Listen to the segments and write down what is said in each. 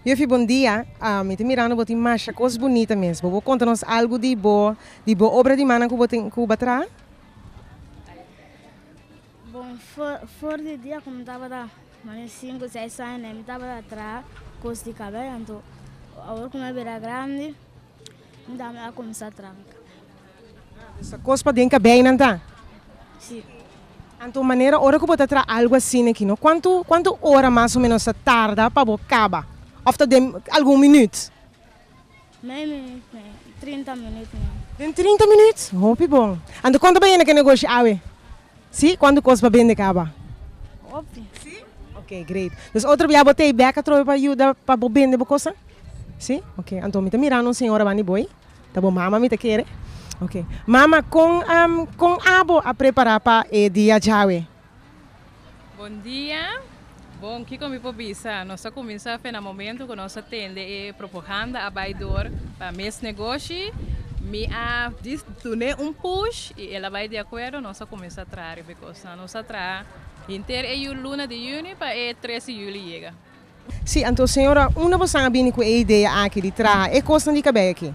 Juffie, bon dia. Ah, mi ta mirando bo tin masha kos bunita mes. Bo por konta nos algu di bo obra di mannan ku bo tin ku bo a traha? Bon, for di dia ku mi tabata mane 5, 6 aña, mi tabata traha kos di kabei. Anto, awor ku mi a bira grandi, mi tambe a kuminsá traha. Dus kos pa den kabei nan ta? Si. Anto manera ora ku bo ta traha algu asina aki, no? Kuantu ora mas o ménos ta tarda pa bo kaba? Òf ta den algun minüt? Mei minüt, 30 minüt. Den 30 minüt? Hopi bon. Anto kuantu bo a yena ku e negoshi awe? Si? Kuantu kos bo a bende kaba? Hopi. Si? Ok, great. Dus otro bia bo t'ei bèk atrobe pa yuda pa bo bende bo kos? Si? Ok. Anto mi ta mirando un señora band'i bo. Ta bo mama, mi ta kere. Ok. Mama, kon abo a prepará pa e dia djawe? Bon dia. Bon, kiko mi por bisa? Nos a kuminsá na momento ku nos a tende e propaganda a bai dor pa mes negoshi. Mi a dun'é un push i el a bai di akuerdo, nos a kuminsá traha because nos a traha henter e luna di yüni pa e 3 di yüli yega. Si, anto señora, unda bo a bini ku e idea aki di traha e kos di kabei aki?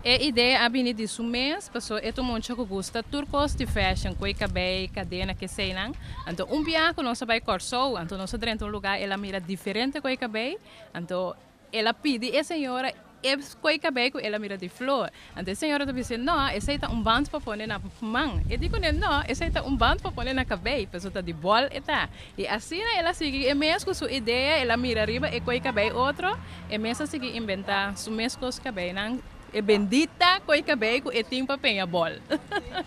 E idea a bini di su mes, paso e ta un mucha ku gusta tur kos di fashion, koi kabei, kadena, ke sei nan. Anto un biaha ku nos a bai Kòrsou, anto nos a drenta un lugá, el a mira diferente koi kabei, anto el a pidi e señora e koi kabei ku el a mira di flor. Anto e señora ta bisa, "No, esei ta un band pa pone na man." E di kuné, "No, esei ta un band pa pone na kabei, paso ta di bòl e ta." I asina el a sigui e mes ku su idea, el a mira riba e koi kabei otro, e mes a sigui inventá su mes kos kabei nan. E bendita koi kabei ku e tin pa peña bòl.